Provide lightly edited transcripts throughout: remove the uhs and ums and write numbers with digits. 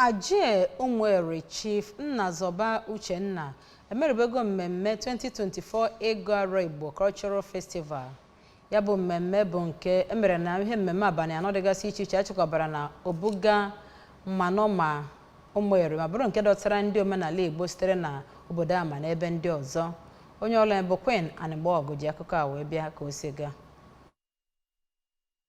Ajie Ụmụeri, Chief Nnazọba Uchenna, emerubego mmemme 2024 Ịgụ Arọ Igbo Cultural Festival. Ya bụ mmemme bụ nke emere na ihe mmemme abalị 4 dịgasị iche iche achịkọbara na Obuga Mmanọma Ụmụeri, ma bụrụ nke dọtara ndị omenala Igbo sitere na obodo a ma n'ebe ndị ọzọ. Onye ọrụ bụ Queen Anịgbọgụ ji akụkọ a wee bịa ka o si gaa.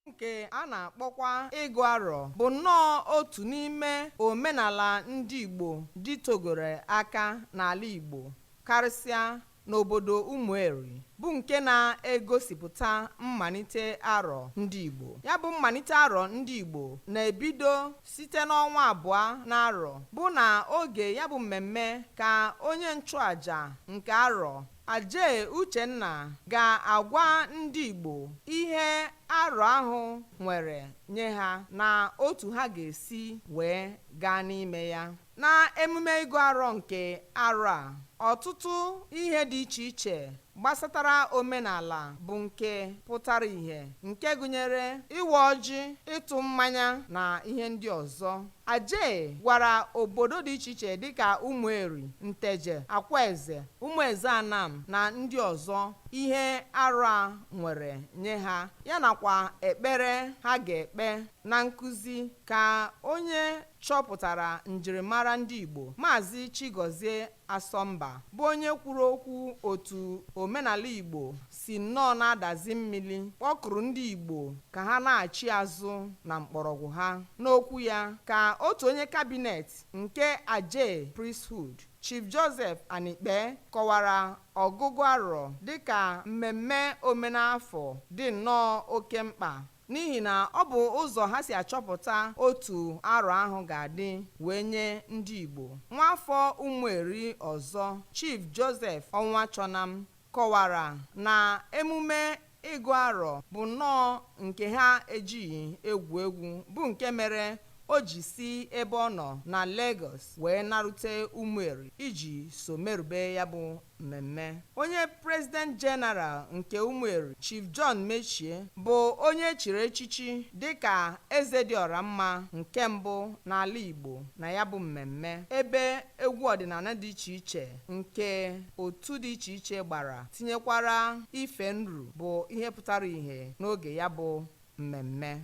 Nke a na-akpọkwa ịgụ arọ bụ nnọọ otu n'ime omenala ndị Igbo dịtogoro aka n'ala Igbo, karịsịa n'obodo Ụmụeri, bụ nke na-egosipụta mmalite arọ ndị Igbo. Ya bụ mmalite arọ ndị Igbo na-ebido site n'ọnwa 2 n'arọ, bụ na oge ya bụ mmemme ka onye nchụaja nke arọ, Ajie Uchenna, ga-agwa ndị Igbo ihe arọ ahụ nwere nye ha na otu ha ga-esi wee gaa n'ime ya. Na emume ịgụ arọ nke arọ a, ọtụtụ ihe dị iche iche gbasatara omenala bụ nke pụtara ìhè, nke gụnyere ịwa ọjị, ịtụ mmanya na ihe ndị ọzọ. Ajie gwara obodo dị iche iche dịka Ụmụeri, Nteje, Akwaeze, Ụmụeze Anam na ndị ọzọ ihe arọ a nwere nye ha, ya nakwa ekpere ha ga-ekpe na nkụzi ka onye chọpụtara njirimara ndị Igbo, Maazị Chigozie Asọmba, bụ onye kwuru okwu otu omenala Igbo si nnọọ na-adazi mmiri, kpọkuru ndị Igbo ka ha na-achị azụ na mkpọrọgwụ ha. N'okwu ya ka otu onye kabinet nke Ajie Priesthood, Chief Joseph Anikpe, kọwara ọgụgụ arọ dịka mmemme omenafọ dị nnọọ oke mkpa, n'ihi na ọ bụ ụzọ ha si achọpụta otu arọ ahụ ga-adị wee nye ndị Igbo. Nwaafọ Ụmụeri ọzọ, Chief Joseph Ọnwachọnam, kọwara na emume ịgụ arọ bụ nnọọ nke ha ejighị egwu egwu, bụ nke mere o ji si ebe ọ nọ na Lagos wee narute Ụmụeri iji so merube ya bụ mmemme. Onye President General nke Ụmụeri, Chief John Mechie, bụ onye echiri echichi dịka Eze dị ọra mma nke mbụ n'ala Igbo na ya bụ mmemme, ebe egwu ọdịnala dị iche iche nke otu dị iche iche gbara, tinyekwara ife nru, bụ ihe pụtara ìhè n'oge ya bụ mmemme.